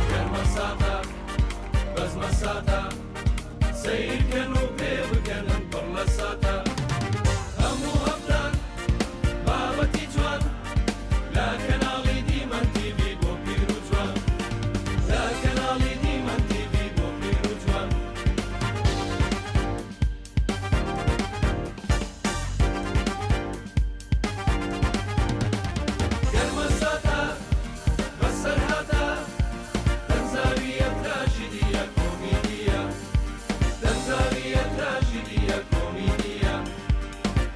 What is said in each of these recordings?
گەرمەساتە بەزمەساتە سەیرکەن و پێ بکەنن پڕ لە ساتە هەموو هەفتان بابەتی جوان لە کەناڵی دیمەن تیڤی بۆ پیر و جوان لە کەناڵی دیمەن تیڤی بۆ پیر و جوان. گەرمەساتە بەسەرهاتە تەنزاوییە تراژیدییە کۆمیدییە تەنزاوییە تراژیدییە کۆمیدییە.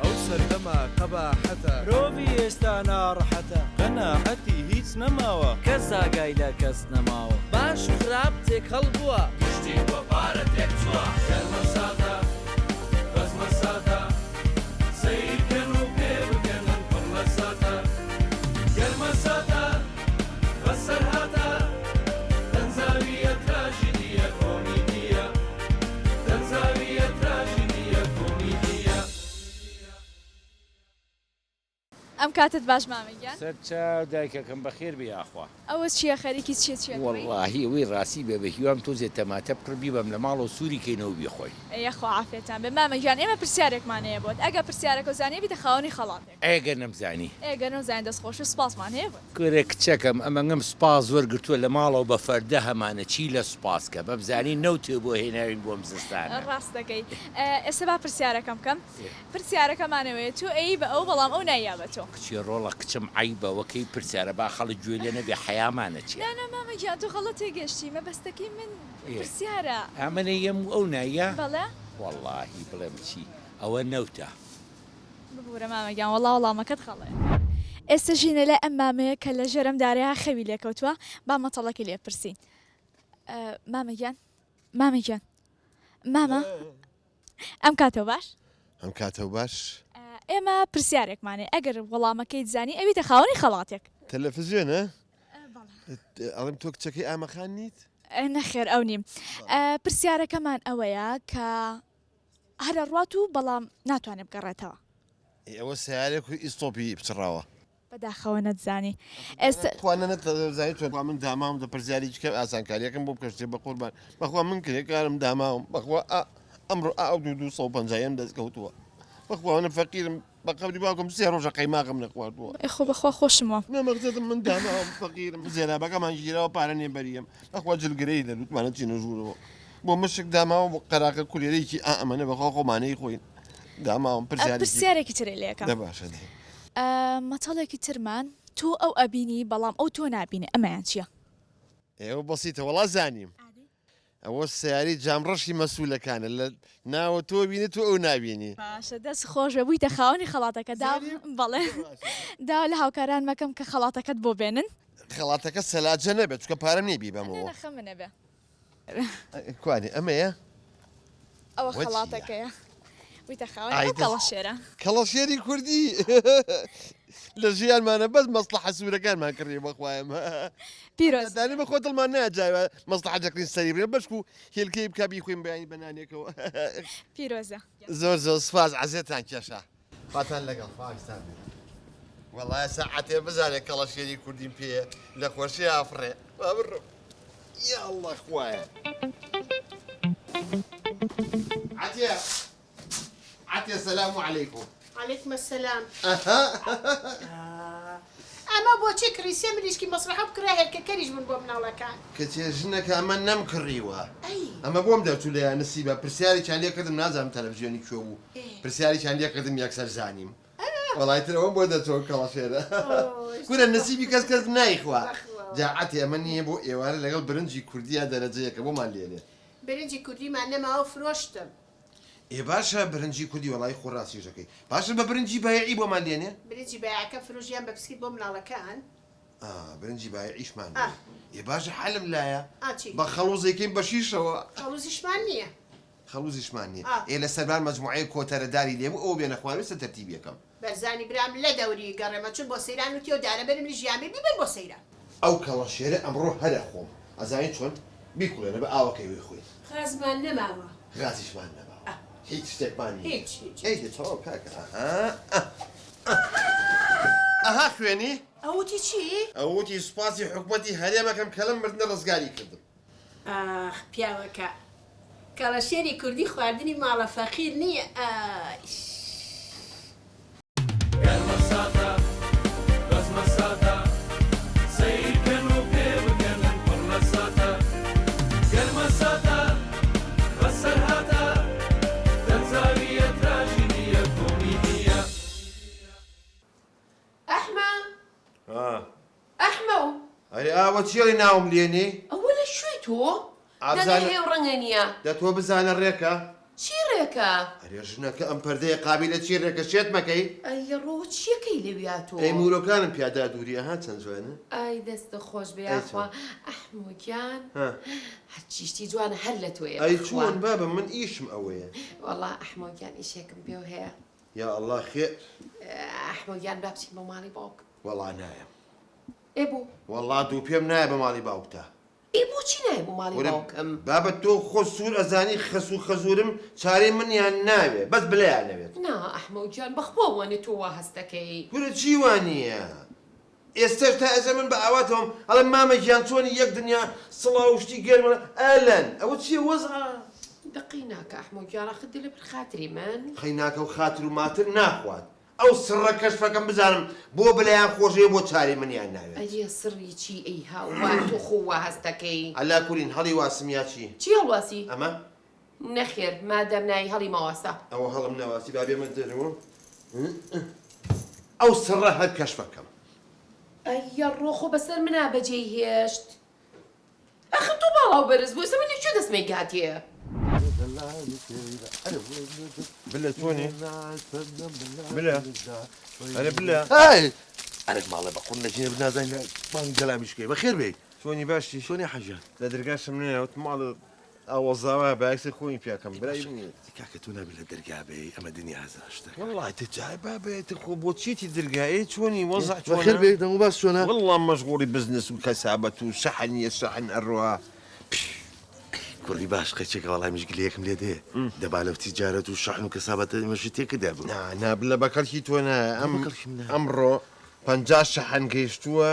ئەو سەردەمە قەباحەتە. مرۆڤی ئێستا ناڕەحەتە. قەناعەتی هیچ نەماوە. کەس ئاگای لە کەس نەماوە. باش و خراپ تێکەڵ بووە. گشتی بۆ پارە تێکچووە. گەرمەساتە بەزمەساتە سەیرکەن و پێ بکەنن پڕ لە ساتە. گەرمەساتە بەسەرهاتە تەنزاوییە تراژیدییە کۆمیدییە تەنزاوییە تراژیدییە کۆمیدییە. ئەم کاتەت باش مامە گیان. سەر چاو دایکەکەم بەخێر بێی یاخوا. ئەوە چیە خەریکی چیە چیە کڕی؟ وەڵاهی ئەوەی ڕاستی بێ بە هیوام تۆزێ تەماتە بکڕ بیبەم لە ماڵەوە سوری کەینەوە بیخۆین. یەخوا عافیەتان بێ مامە گیان ئێمە پرسیارێکمان هەیە بۆت ئەگەر پرسیارەکەو زانی ئەبیتە خاوەنی خەڵاتێک. ئەی گەر نەمزانی؟ ئێ گەر نەمزانی دەست خۆش و سوپاسمان هەیە بۆت. کورە کچەکەم ئەمەنگەم سوپاس وەرگرتووە لە ماڵەوە بە فەردە هەمانە چی لە سوپاس کە بەمزانی نەوتێ بۆ هێناوین بۆم زستانە. ڕاست دەکەی ئێستا با پرسیارەکەم بکەم پرسیارەکەمان ئەوەیە تۆ ئەیی بە ئەو بەڵام ئەو ناییا بە تۆ. کچێ ڕۆڵە کچم عەیبە وەکەی پرسیارە با خەڵک گوێ لێ نەبێ حەیامان ئەچێ. نا نا مامە گیان تۆ غەڵەت تێگەشتی مەبەستەکەی من پرسیارە. ئا من ئەیەم و ئەو ناییا؟ بەڵێ. وەڵاهی بڵێم چی ئەوە نەوتە. ببورە مامە گیان وەڵا وەڵامەکەت غەڵەیە. ئێستە ژینە لای ئەم مامەیە کە لە ژێر ئەم دارەیا خەوی لێ کەوتووە با مەتەڵەکەی لێ بپرسین. مامە گیان مامە گیان مامە ئەم کاتەو باش. ئەم کاتەو باش. ئێمە پرسیارێکمان هەیە ئەگەر وەڵامەکەیت زانی ئەبیتە خاوەنی خەڵاتێک. تەلەفزیۆنە؟ ئەڵێم تۆ کچەکەی ئامەخان نیت؟ نەخێر ئەو نیم. پرسیارەکەمان ئەوەیە کە هەر ئەڕوات و بەڵام ناتوانێت بگەڕێتەوە. ئەی ئەوە سەیارێک و ئیستۆپی پچڕاوە. بەداخەوە نەتزانی ئێستا. تخوا نەتزانی تۆ من داماوم دە پرسیاری چکە ئاسانکاریەکەم بۆ بکە شتێ بەقوربان بەخوا من کرێکارم داماوم بەخوا ئا ئەمڕۆ ئا ئەو دوو 250 یم دەست کەوتووە بەخوا من فەقیرم بە قەبری باوکم سێ ڕۆژە قەیماغم نەخواردووە. ئێ خۆ بەخوا خۆشم وام. نا مەخزەتم من داماوم فەقیرم زێرابەکەمان گیراوە پارە نیە بەریەم بەخوا جلگرەی لە لوتمانە چینە ژوورەوە بۆ مشک داماوە بۆ قەراخە کولێرەیەکی ئا ئەمەنە بەخوا خۆمانەی خۆین داماوم پرسیارێکی پرسیارێکی ترێ لێکەم. دە باشە دەی. مەتەڵێکی ترمان تۆ ئەو ئەبینی بەڵام ئەو تۆ نابینێ ئەمەیان چیە؟ ئێ ئەوە بەسیتە وەڵا زانیم ئەوە سەیارەی جام ڕەشی مەسولەکانە لە ناوە تۆ بینی تۆ ئەو نابینی. باشە دەست خۆش بێ بوویتە خاوەنی خەڵاتەکە دا بەڵێ داوا لە هاوکاران مەکەم کە خەڵاتەکەت بۆ بێنن. خەڵاتەکە سەلاجە نەبێت چونکە پارەم نیە بیبەمەوە. نە نە خەمت نەبێ. کوانێ ئەمەیە؟ ئەوە خەڵاتەکەیە بوویتە خاوەنی ئەو کەڵەشێرە. کەڵەشێری کوردی لە ژیانمانە بەس مەسڵەحە سوورەکانمان کڕی بەخوایەم پیرۆز دانی بەخۆ دڵمان نایە جایوە مەسڵەحە دەکڕین سەری بڕین بەشکو هێلکەی بکا بیخۆین بەیانی بە نانێکەوە پیرۆزە. زۆر زۆر سوپاس عەزێتان کێشا. خواتان لەگەڵ خواویستان بێت. وەڵا ئێستا عەتێ بزانێ کەڵەشێری کوردیم پێیە لە خۆشیا ئەفڕێ با بڕۆم یاڵڵا خوایە. عەتێ عەتێ سەلام عەلەیکوم. عەلەیکم السلام. ئەمە بۆچی کڕی سێ مریشکی مەسڵەحە بکڕە هێلکە کەریش بوون بۆ مناڵەکان. کچێ ژنەکە ئەمە نەمکڕیوە ئەمە بۆم دەرچوو لە یانسیبە پرسیارێکیان لێ کردم نازانم تەلەفزیۆنی کوێ بوو پرسیارێکیان لێ کردم یەکسەر زانیم وەڵای تر ئەوەم بۆ دەرچوو کەڵەشێرە کورە نسیبی کەس کەس نایخوا جا عەتێ ئەمە نییە بۆ ئێوارە لەگەڵ برنجی کوردییا دەرەجەیەکە بۆمان لێنێ. برنجی کوردیمان نەماوە فرۆشتم. ئێ باشە برنجی کوردی وەڵایی خۆ ڕاستیش دەکەی باشە بە برنجی بایعی بۆمان لێنێ؟ برنجی بایعەکە فرۆش یان بە پسکیت بۆ مناڵەکان. ئا برنجی بایعیشمان نیە. ئێ باشە حەلم لایە ئا چی؟ بە خەڵوزێکەین بە شیشەوە. خەڵوزیشمان نیە. خەڵوزیشمان نیە. ئا. ئێ لە سەربان مەجموعەیەک کۆتەرە داری لێبوو ئەوە بێنە خوارێ سەر تەرتیبی ئەکەم. بەرزانی برام لە دەوری گەڕێمە چون بۆ سەیران وتی ئەو دارە بەرم لە ژیان بێ بیبەن بۆ سەیران. ئەو کەڵەشێرە ئەمڕۆ هەر ئەخۆم ئەزانی چۆن؟ بیکوڵێنە بە ئاوەکەی ویخۆین. غازمان نەماوە. غازیشمان نەماوە هیچ شتێکمان نییە. هیچ هیچ. ئەی دە تەواو کاکە ئەها ئەها خوێنی. ئەوتی چی؟ ئەوتی سوپاسی حکومەتی هەرێمەکەم کە لەم مردنە ڕزگاری کردم. ئاخ پیاوەکە کەڵەشێری کوردی خواردنی ماڵە فەقیر نییە ئای. گەرمەساتە بەزمەساتە سەیرکەن و پێ بکەنن پڕ لە ساتە گەرمەساتە بەسەرهاتە تەنزاوییە تراژیدییە کۆمیدییە. ئەحمە ها ئەحمەو. ئەرێ ئاوە چیەڵێی ناوم لێنێی؟ ئەوە لە کوێی تۆ؟ ئابزانە دەڵێ هێو ڕەنگە نییە. دە تۆ بزانە ڕێکە؟ چی ڕێکە؟ ئەرێ ژنەکە ئەم پەردەیە قابیلە چی ڕێکە شێت مەکەی؟ ئەی ڕۆ چیەکەی لەویا تۆ؟ ئەی مورۆکانم پیادا دووری ئەها چەند جوانە. ئای دەستت خۆش بێ ئەی یاخوا چۆن؟ ئەحمۆ گیان ها. هەرچی شتی جوانە هەر لە تۆیە ئەی بەخوا. چۆن بابە من ئیشم ئەوەیە. وەڵا ئەحمۆ گیان ئیشێکم پێوە هەیە. یا ئەڵا خێر. ئەحمۆ گیان با بچین بۆ ماڵی باوکم. وەڵا نایەم. ئێ بۆ؟ وەڵا دوو پێم نایە بە ماڵی باوکتا. ئێ بۆچی نایە بۆ ماڵی کورە باوکم؟ بابە تۆ خۆت سوور ئەزانی خەسوو خەزوورم چارەی منیان ناوێ بەس بلەیان نەوێت. نا ئەحمەو گیان بەخوا وانیە تۆ وا هەست دەکەی. کورە چی وانیە ئێستاش تا ئێستا من بە ئاواتەوەم ئەڵێم مامە گیان چۆنی یەک دنیا سڵاو و شتی گەرم ئەلەن ئەوە چیە وەزعە؟ دەقەی ناکا ئەحمەو گیان ئاخر دە لەبەر خاتری من. قەی ناکە و خاتر و ماتر ناخوات ئەو سڕە کەشفەکەم بزانم بۆ بلەیان خۆشەوێ بۆ چارەی منیان ناوێت. ئەرێ سڕی چی ئەی هاوار تۆ خۆ وا هەست دەکەی. عەلا کولین هەڵی واسم یا چی؟ چی هەڵواسی؟ ئەمە؟ نەخێر مادام نای هەڵی مەواسە. ئەوە هەڵم نەواسی با بێمە دەرەوە ئەو سڕە هەر کەشفەکەم. ئەیە ڕۆ خۆ بەسەر منا بەجێی هێشت. ئەخر تۆ باڵاو بەرز بوو ئێستا من لە کوێ دەستمەی گاتێ. بلە چۆنی بلە ئەرێ بلە هەی ئەرێ ماڵێ بە قوڕ نەچینە بنازانین لە بانگ گەلامیش کەی بەخێر بێی چۆنی باشی چۆنی حەجیان لە دەرگاشم نەیە وتم ماڵێ ئاوەزاوە باکسی خۆی پیاکەم برای نییە کاکە تۆ نابی لە دەرگا بێی ئەمە دنیا هەزار شتە وەڵڵا تە جای بابە تر خۆ بۆ چیتی درگا ئێ چۆنی وەزع چۆنە بەخێر بێی دەنگ و باس چۆنە وەڵڵا مەشغوڵی بزنس و کەسابەت و شەحن نییە شەحن ئەڕوا کوڕی باش قەیچێکە وەڵای منیش گلەیەکم لێ دێ دەبا لەو تیجارەت و شەحن و کەسابەتە ئێمەشی تێکردای بڕۆ نا نا بلە بە کەڵکی تۆ نایە ئەم بە کەڵکی من نایە. ئەمڕۆ 50 شەحن گەیشتووە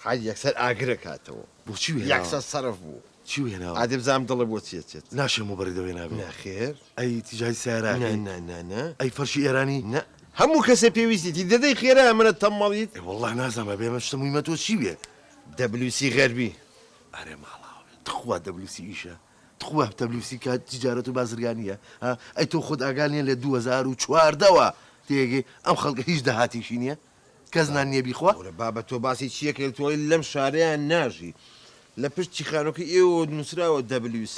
حاج یەکسەر ئاگرە کاتەوە. بۆ چی وێناوە؟ یەکسەر سەرف بوو. چی وێناوە؟ ئادێ بزانم دڵت بۆ چی ئەچێت. ناشێ موبەریدە وێنا بێ. نەخێر. ئەی تیجاری سەیارە ئەکەی؟ نا نا نا نا. ئەی فەرشی ئێرانی؟ نا. هەموو کەسێ پێویستیتی دەدەی خێرا منە تەممەڵیت؟ ئێ وەڵڵا نازانم ئەبێ ئەمە شتە موهیمە تۆ چی بێ؟ دەبلیوسی غەربی. ئەرێ ماڵاوە بێ تخوا دەبلیوسی ئیشە؟ تخوا دەبلیوسی کات تیجارەت و بازرگانییە ها؟ ئەی تۆ خۆت ئاگا نییە لە 2014 وە تێگەی ئەم خەڵکە هیچ داهاتێکی نییە؟ کەس نان نیە بیخوا. کورە بابە تۆ باسی چیەکەی تۆ ئەڵێی لەم شارەیا ناژی لە پشت چیخانۆکەی ئێوەوە نوسراوە WC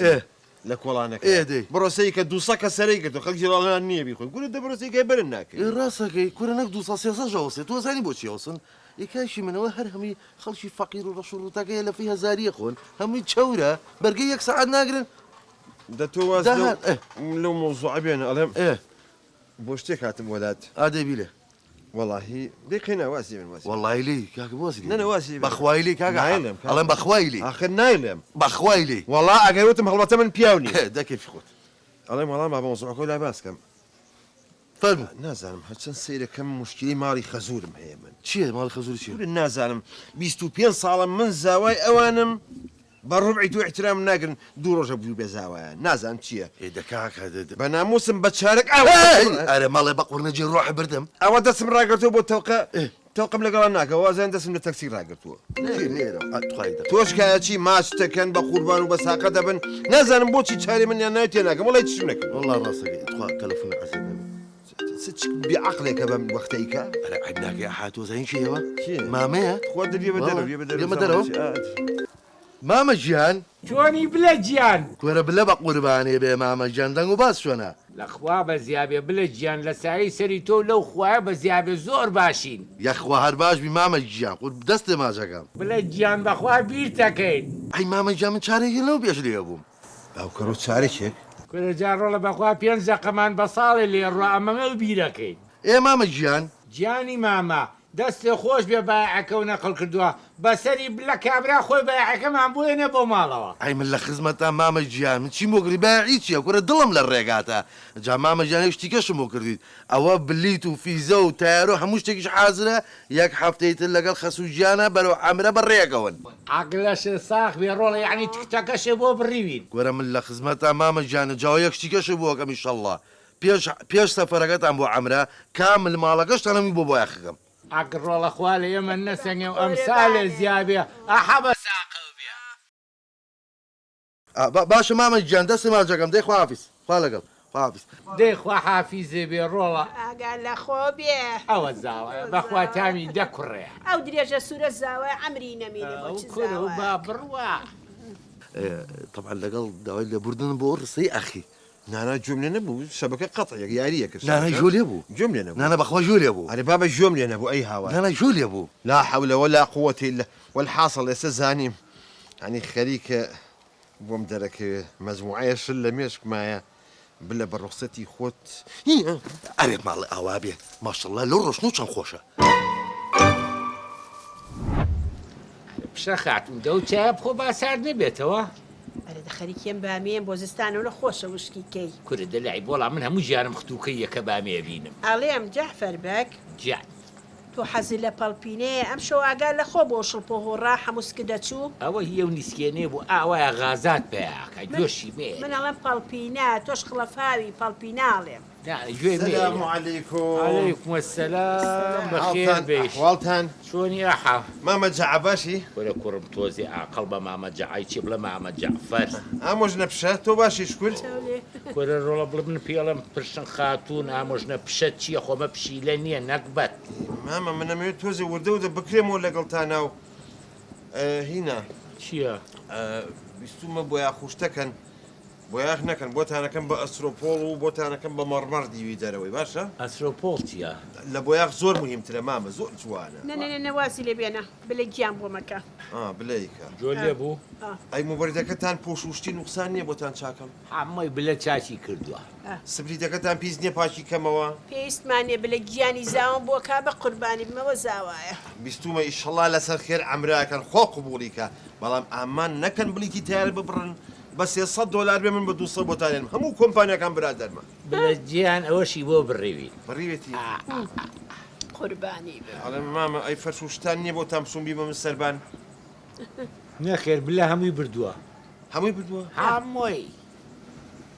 لە کۆڵانەکە بڕۆ سەیری کە دووسە کەس سەرەی گرتوە خەڵکی ڕاڵ نان نیە بیخۆن کورە دە بڕۆ سەیری کە بەرن ناکەوی. ئێ ڕاستەکەی کورە نەک دووسە سێسەش ئەوسێ تۆ ئەزانی بۆچی ئەوسن ئێ کاکی من ئەوە هەر هەمووی خەڵکی فەقیر و ڕەش و ڕووتەکەیە لەفەی هەزاریە خۆن هەمووی چەورە بەرگەی یەک سەعات ناگرن دە تۆ واز لەو مەوزوعە بێنە ئەڵێم بۆ شتێک هاتم وەلات. ئادەی بیلێ. وەڵاهی دەی قەینا وازی بێن وازی. وەڵاهی لێی کاکە وازی لێ. نە نە وازی بێن. بەخوای لێی کاکە. نایڵێم کاکە. ئەڵێم بەخوای لێی. ئاخر نایڵێم. بەخوای لێی. وەڵا ئەگەر وتم هەڵبەتە من پیاو نیم. دە کەیفی خۆت. ئەڵێم وەڵا با مەوزوعەکەو لا باس کەم. فەرموو. نازانم هەرچەند سەیرەکەم موشکیلەی ماڵی خەزوورم هەیە من. چییە ماڵی خەزووری چییە؟ کورە نازانم 25 ساڵە من زاوای ئەوانم بە ڕوبعی تۆ ئیحترامم ناگرن دوو ڕۆژە بووی بە زاوایان نازانم چییە. ئێ دە کاکە دە دە. بە ناموسم بە چارەک ئاو. ئەی ئەرێ مەڵێ بە قوڕنەجی ڕۆحی بردم. ئەوە دەستم ڕاگرتووە بۆ تەوقە تەوقم لەگەڵا ناکە وازیان دەستم لە تەکسی ڕاگرتووە. نێ نێرە ئە توخوای دە. تۆش کایەچی ماچ دەکەن بە قوربان و بە ساقە دەبن نازانم بۆچی چاری منیان ناوێ تێناگەم وەڵای چشم نەکردووە. وەڵا ڕاستەکەی تخوا تەلەفونە عەزێت نەبێ. چ چ بێ عەقڵێکە بەم وەختەی کە. ئەرێ عەیب ناکەی ئەحا تۆ زانی کێیەوە؟ کێ؟ مامەیە. تخوا دە بیە بە دەرەوە بیە بە دەرەوە بیەمە دەرەوە؟ مامە گیان. چۆنی بلە گیان. کورە بلە بە قوربانێ بێ مامە گیان دەنگ و باس چۆنە. لە خوا بەزیابێ بلە گیان لە سایەی سەری تۆ و لەو خوایە بەزیابێ زۆر باشین. یەخوا هەر باش بی مامە گیان قور دەستێ ماچەکەم. بلە گیان بەخوا بیرتەکەین. ئەی مامە گیان من چارێکی لەو پێش لێ بووم. باوکەڕۆ چارەکێک. کورە جا ڕۆڵە بەخوا پێنج دەقەمان بە ساڵێ لێ ڕوا ئەمەمە و بیرەکەین. ئێ مامە گیان. گیانی مامە. دەستێ خۆش بێ بایەعەکە و نەقڵ کردووە بەسەری بلە کابرا خۆی بایەعەکەمان بۆ ێنێ بۆ ماڵەوە. ئەی من لە خزمەتام مامە گیان من چیم بۆ کردی بایەعی چیە کورە دڵم لە ڕێگاتە جا مامە گیان یەک شتی کەشم بۆ کردیت ئەوە بلیت و فیزە و تەیارە و هەموو شتێکیش حازرە یەک هەفتەی تر لەگەڵ خەسوو گیانا بەرەو عەمرە بەڕێکەون. عەقلەشێ ساخ بێ ڕۆڵە یەعنی تکتەکەشێ بۆ بڕیوین. کورە من لە خزمەتام مامە گیانە جا یەک شتی کەشم بۆ ئەکەم ئیشەڵڵا پێش پێش سەفەرەکەتان بۆ عەمرە کامل ماڵەکەشتان هەمووی بۆ بۆیاخەکەم. ئەک ڕۆڵە خوا لە ئێمە نەسەنگێ و ئەمسالێ زیابێ ئەحە بە ساقەو بێ. ئا باشە مامە گیان دەستت ماچەکەم دەی خواحافیز خوا لەگەڵ خواحافیز. دەی خواحافیزێ بێ ڕۆڵە. ئاگا لە خۆ بێ. ئەوە زاوایە بەخوا تامی دە کوڕەیە. ئەو درێژە سورە زاوایە عەمری نەمینێ بۆ ئەو چ کورە و زاوایەک. با بڕوا. تەبعەن لەگەڵ داوای لێبوردنم بۆ ئەو ڕستەی ئەخی. نانا گوێم لێ نەبوو شەبەکە قەتعێک یارییە کرد نانا شەبەکە گوێ لێ بوو گوێم لێ نەبوو نانا بەخوا گوێ لێ بوو ئەرێ بابە گوێم لێ نەبوو ئەی هاوار نانا گوێ لێ بوو لا حول ولا قوة الا والحاصل ئێستا زانیم یانی خەریکە بۆم دەرەکەوێ مەجموعەیە شل لە مێشکمایە بلە بە ڕوخسەتی خۆت ئەرێ ماڵێ ئاوا بێ ماشەڵڵا لەو ڕۆشنۆ چەند خۆشە. پشە خاتوون دەو چایە بخۆ با سارد نەبێتەوە. ئەرێ دە خەریکێم بامیەم بۆ زستانە لە خۆشە وشکی کەی. کورە دە لای بۆڵا من هەموو ژیانم ختوکەی یەکە بامیە بینم. ئەڵێم جەعفەر بەگ. گیان. تۆ حەزت لە پەڵپینەیە ئەمشەو ئاگات لە خۆ بۆ شڵپۆ هۆڕا حەموو سکت دەچوو. ئەوە هی ئەو نیسکێنەیە بوو ئاوایە غازات پەیا ئەکا گۆشی مەیەرێ. من ئەڵێم پەڵپینە تۆش خڵەفاوی پەڵپینە ئەڵێم. نا گوێی مەیەرێ. سلام علیکم. علیکم السلام بەخێر حاڵتان بێیت. ئەحواڵتان. چۆنی ئەحە. مامە جەعە باشی؟ کورە کوڕم تۆزێ ئاقڵ بە مامە جەعەی چی بڵێ مامە جەعفەر. ئامۆژنە پشە تۆ باشی شکور. کورە ڕۆڵە بڵێ من پێی ئەڵێم پرشنگ خاتوون ئامۆژنە پشە چیە خۆ مە پشیلە نیە نەگبەت. مامە من ئەمەوێت تۆزێ وردە وردە بکرێمەوە لەگەڵتانا و هینا. چیە؟ بیستومە بۆیاخوشتەکەن بۆیاخ نەکەن بۆتانەکەم بە ئەسترۆپۆڵ و بۆتانەکەم بە مەڕمەڕ دیوی دەرەوەی باشە؟ ئەسترۆپۆڵ چیە؟ لە بۆیاخ زۆر موهیمترە مامە زۆر جوانە. نە نە نە وازی لێ بێنە بلە گیان بۆ مەکە. ئا بلەی کە. جۆ لێ بوو؟ ئەی موبەریدەکەتان پۆش و شتی نوقسان نیە بۆتان چاکەم؟ حەمەی بلە چاکی کردوە. سپلیتەکەتان پیس نیە پاکی کەمەوە؟ پێویستمان نیە بلە گیانی زاوام بۆ کا بە قوربانی بم ئەوە زاوایە. بیستومە ئیشەڵا لەسەر خێر عەمرە ئەکەن خوا قبوڵی کا بەڵام ئامان نەکەن بلیتی تەیارە ببڕن بە 300 دۆلار بێ من بە 200 بۆتان هێنم هەموو کۆمپانیاکان برادەرمە. بلە گیان ئەوەشی بۆ بڕیوین. بڕیوێتی. قوربانی بم. ئەڵێم مامە ئەی فەرش و شتان نیە بۆتان بچوم بیبەمە سەربان. نەخێر بلە هەمووی بردووە. هەمووی بردووە؟ هەمووی.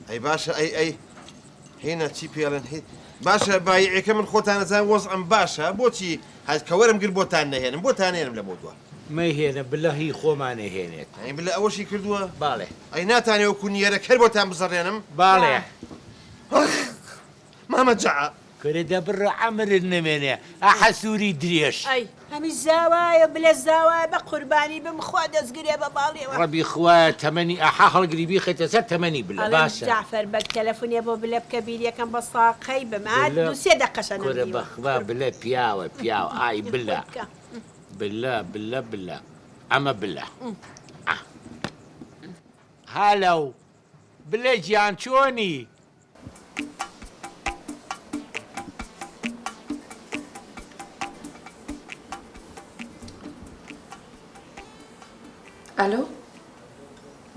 ئەی باشە ئەی ئەی هینا چی پێڵێن هی باشە بایعەکە من خۆتان ئەزان وەزعم باشە بۆچی هەر کە وەرم گرت بۆتان نەهێنم بۆتان نێنم لەمەو دوا. مەیهێنە بلە هی خۆمان ئەهێنێت. ئەی بلە ئەوەشی کردووە؟ باڵێ. ئەی ناتانێ وەکو نیەرە کەر بۆتان بزەڕێنم؟ باڵێ. مامە جەعە. کورە دە بڕۆ عەمرت نەمێنێ ئەحە سوری درێژ. ئەی هەمی زاوایە بلە زاوایە بە قوربانی بم خوا دەستگرێ بە باڵیەوە. ڕەبی خوایە تەمەنی ئەحە هەڵگری بیخەیتە سەر تەمەنی بلە ئەڵێم باشە. جەعفەر بەگ تەلەفونێ بۆ بلە بکە بیریەکەم بە ساقەی بم ئا بلە دوو سێ دەقەشە کورە نەمدیوە. بەخوا بلە پیاوە پیاو ئای بلە بکە. بلە بلە بلە ئەمە بلە ئا. هەلەو بلە گیان چۆنی؟ ئەلۆ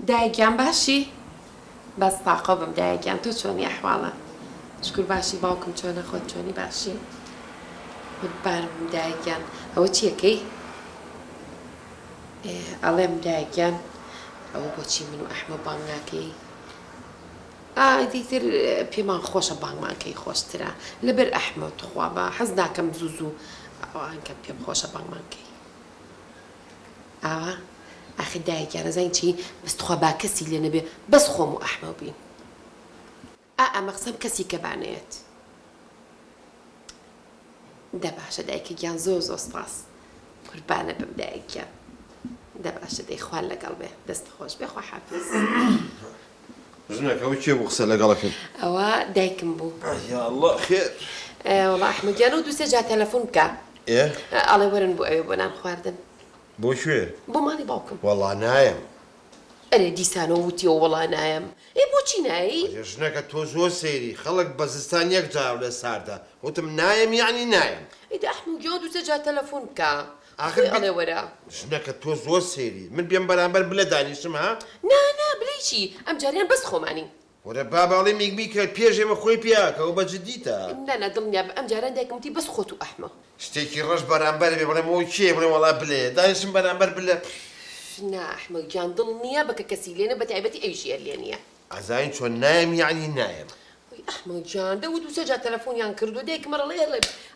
دایە گیان باشی؟ بەس تاقە بم دایە گیان تۆ چۆنی ئەحواڵە شکور باشی باوکم چۆنە خۆت چۆنی باشی قوربانم دایە گیان ئەوە چیەکەی ئەڵێم دایە گیان ئەوە بۆچی من و ئەحمە بانگ ناکەی ئا ئیدی تر پێمان خۆشە بانگمان کەی خۆشترە لەبەر ئەحمە توخوا با حەز ناکەم زوو زوو ئەوان کەم پێم خۆشە بانگمان کەی ئاوا ئاخر دایە گیان ئەزانی چی بەس تخوا با کەسی لێ نەبێ بەس خۆم و ئەحمە بین ئا ئەمە قسەم کەسی کە با نەیەت دە باشە دایکە گیان زۆر زۆر سپاس قوربانە بم دایک گیان دە باشە دەی خوا لەگەڵ بێ دەست خۆش بێ خوا حافز. ژنەکە ئەوە کێ بوو قسە لەگەڵە کرد؟ ئەوە دایکم بوو. یا اللە خێر. وەڵا ئەحمەد گیان ئەو دوو سێ جار تەلەفۆن بکە. ئێ؟ ئەڵێ وەرن بۆ ئەوێ بۆ نان خواردن. بۆ کوێ؟ بۆ ماڵی باوکم. وەڵا نایەم. ئەرێ دیسانەوە وتیەوە وەڵا نایەم. ئێ بۆچی نایەی؟ ئەرێ ژنەکە تۆ زۆر سەیری، خەڵک بە زستان یەک جار ئەڵێ ساردە، وتم نایەم یەعنی نایەم. ئەی دە ئەحموو گیان دوو سێ جار تەلەفۆن بکە ئاخر خۆی ئەڵێ وەرە. ژنەکە تۆ زۆر سەیری، من بێم بەرامبەر بلە دانیشم ها؟ نا نا بلەی چی، ئەمجارەیان بەس خۆمانین. وەرە بابە ئەڵێ میک میکە پێش ئێمە خۆی پیا کە ئەوە بە جدیتە؟ نا نا دڵنیابە ئەمجارەیان دایکم وتی بەس خۆت و ئەحمە. شتێکی ڕەش بەرامبەر بێ بڵێم ئەوە کێیە بڵێم وەڵا بلەیە دانیشم بەرامبەر بلە. نا ئەحمە گیان دڵنیابە کە کەسی لێ نیە بە تایبەتی ئەویشی هەر لێ نیە. ئەزانی چۆن نایەم یەعنی نایەم. وەی ئەحمە گیان دە دوو سێ جار تەلەفۆنیان کردوە دایکم ئەڵێ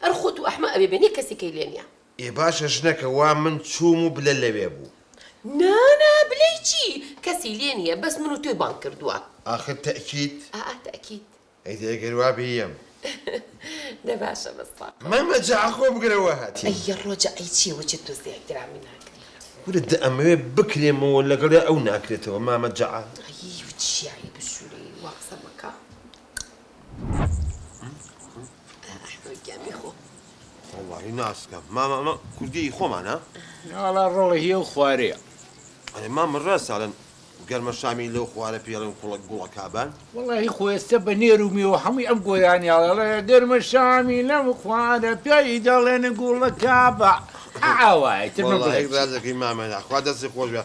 هەر خۆت و ئەحمە ئەبێ بێن یەک کەسی کەی لێ نیە. ئێ باشە ژنەکە وا من چووم و بلە لەوێ بوو. نا نا بلەی چی کەسی لێ نیە بەس من و تۆی بانگ کردوە. ئاخر تەئکید؟ ئا ئا تەئکید. ئەی دە ئەگەر وا بێ یەم. دە باشە بەس تاقم. مامە جەعە خۆ بگرە وا هاتی. ئەی ڕۆ جەعەی چیە وەچێ تۆ زێ ئیحترامی ناکری. کورە دە ئەمەوێ بکرێمەوە لەگەڵیا ئەو ناکرێتەوە مامە جەعە. ئەی چیە ئەی بشورەی وا قسە مەکە. ئەحمەد گیان بیخۆ. وەڵاهی ناسکە مامە ئەمە کوردیی خۆمانە؟ ناوەڵا ڕۆڵە هی ئەو خوارەیە. ئەرێ مامە ڕاستە ئەڵێن گەرمە شامی لەو خوارە پێی ئەڵێن کوڵە گوڵە کابان؟ وەڵاهی خۆ ئێستە بە نێر و مێوە هەمووی ئەم گۆرانیە ئەڵێ گەرمە شامی لەم خوارە پێی دەڵێن گوڵە کابە ئاوایە ئیتر من وەڵاهی بڵێم چی؟ ڕاست دەکەی مامە خوا دەستی خۆش بێ.